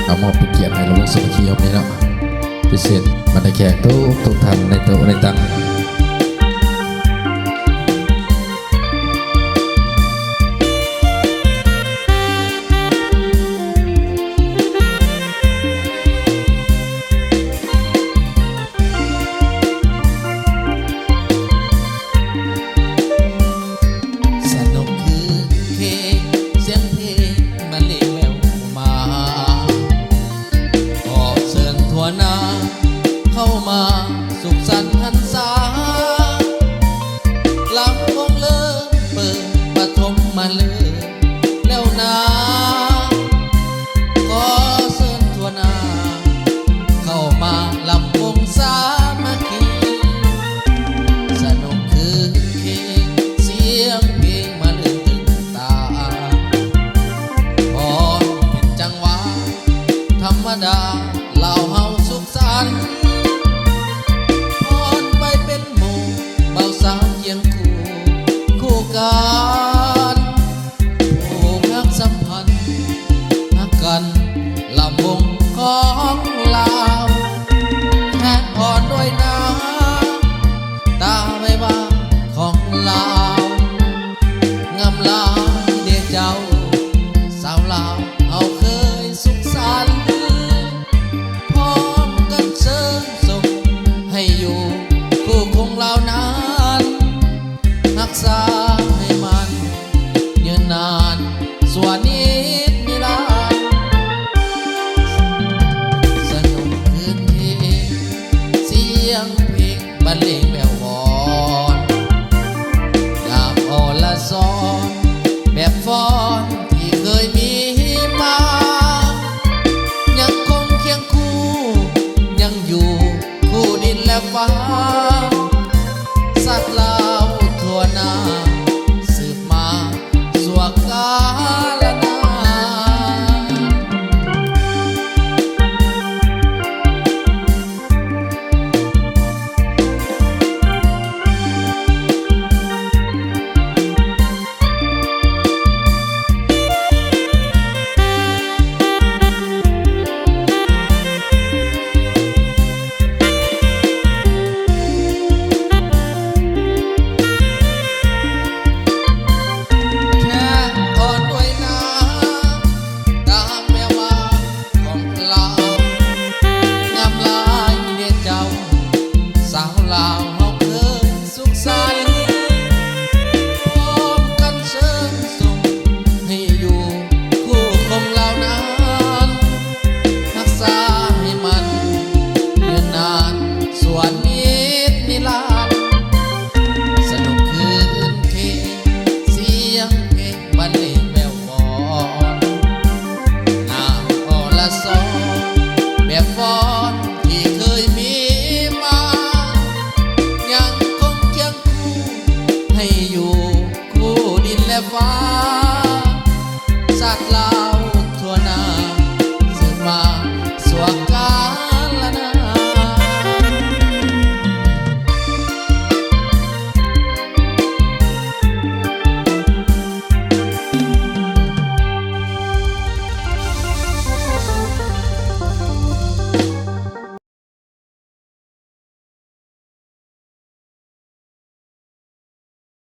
ກໍມອບເປັນກຽດໃຫ້ລຳວົງສາມັກຄີເຮົານີ້ເນາະ ພິເສດບັນດາແຂກທຸກໆທ່ານໃນໂຕະໃນຕັ່ງ. ສະໜຸກຄືເຄ ສຽງເພງບັນເລງແວ່ວມາ ຂໍເຊີນທົ່ວໜ້າເຂົ້າມາສຸກສັນຫັນສາ ລຳວົງເລີ່ມເປີດປະຖົມມະເລີກແລ້ວນາ ຂໍເຊີນທົ່ວໜ້າເຂົ້າມາລຳວົງສາມັກຄີ ສະໜຸກຄືເຄ ສຽງເພງມາລື່ນຕື່ນຕາ ຟ້ອນເປັນຈັງຫວະທຳມະດາ ລາວເຮົາສຸກສັນ ຟ້ອນໄປເປັນ ໝູ່ບ່າວສາວຄຽງຄູ່ ຄູ່ກັນ ຜູກຮັກສຳພັນ ຮັກກັນລຳວົງຂອງລາວ ແຂກອ່ອນດ້ວຍໜ້າ ຕາໄວວາຂອງລາວ ງາມຫຼາຍເດເຈົ້າ ສາວລາວເຮົາເຄີຍສຸກສັນ ພ້ອມກັນເຊີນສົ່ງໃຫ້ຢູ່ຄູ່ຄົງລາວນານ ຮັກສາໃຫ້ໝັ້ນຍືນນານຊົ່ວນິດນິລັນ ສະໜຸກຄືນເພງ ສຽງເພງບັນເລງແວ່ວວອນ ງາມອໍລະສອນແບບຟ້ອນທີ່ເຄີຍມີມາ ຍັງຄົງຄຽງຄູ່ ຍັງຢູ່ຄູ່ດິນແລະຟ້າ ສັດລາວທົ່ວໜ້າ ສືບມາຊົ່ວກາລ